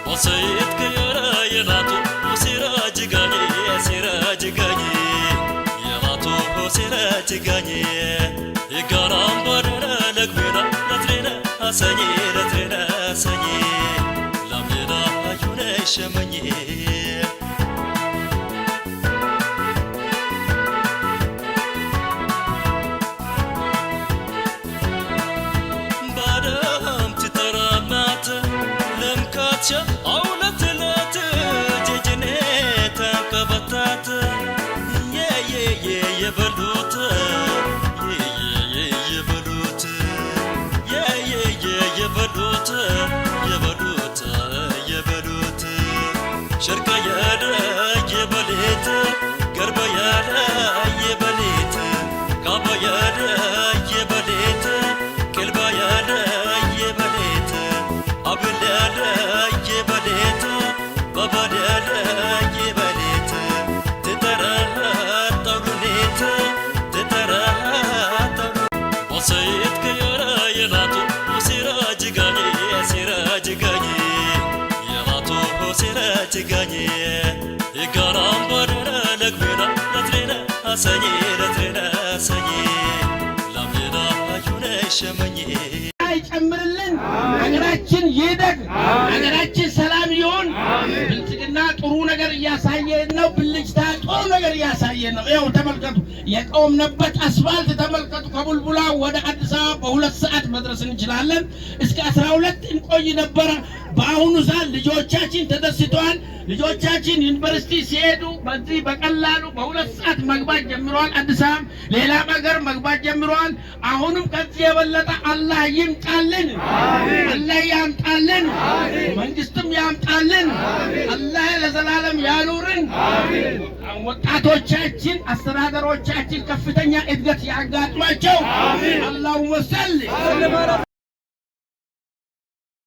ወሰይት ከየራ የላቱ ሲራጅ ጋኝ ሲራጅ ጋኝ የላቱ ሲራጅ ጋኝ የጋራም ባደረ ለግቤና ለትሬና አሰኝ ለትሬና አሰኝ ላምሌላ አዩነ ሸመኝ። ባዳም ትጠራናት ለምካቻ አውለትለት ጀጅኔ ተንቀበታት የየየ የበሉት የየየ የበሉት የየየ የበሉት የበሉት የበሉት ሸርካ ያለ የበሌት ገርባ ያለ የበሌት ካባ ያለ የበሌት ቅልባ ያለ የበሌት አብል ያለ የበሌት ባባድ ያለ የበሌት ትጠራ ጠሩኔት ትጠራ ጠሩ ወሰይት ከየራ የላቱ ሲራጅ ጋኝ ሲራጅ ጋኝ የላቱ ሲራጅ ጋኝ የጋራም ባደረ ለግቤና ለትሬና አሰኝ ለትሬና አሰኝ ላምሌላ አዩነ ሸመኝ። ይጨምርልን፣ ሀገራችን ይደግ፣ ሀገራችን ሰላም ይሁን። ብልጽግና ጥሩ ነገር እያሳየን ነው። ብልጭታ ጥሩ ነገር እያሳየን ነው። ይኸው ተመልከቱ፣ የቆምንበት አስፋልት ተመልከቱ። ከቡልቡላ ወደ አዲስ አበባ በ2 ሰዓት መድረስ እንችላለን። እስከ 12 እንቆይ ነበረ። በአሁኑ ሰዓት ልጆቻችን ተደስተዋል። ልጆቻችን ዩኒቨርሲቲ ሲሄዱ በዚህ በቀላሉ በ2 ሰዓት መግባት ጀምረዋል። አዲስ አበባ ሌላም ሀገር መግባት ጀምረዋል። አሁንም ከዚህ የበለጠ አላህ ይምጣልን፣ አላህ ያምጣልን፣ መንግስትም ያምጣልን። አላህ ለዘላለም ያኑርን። ወጣቶቻችን፣ አስተዳደሮቻችን ከፍተኛ እድገት ያጋጥማቸው። اللهم صل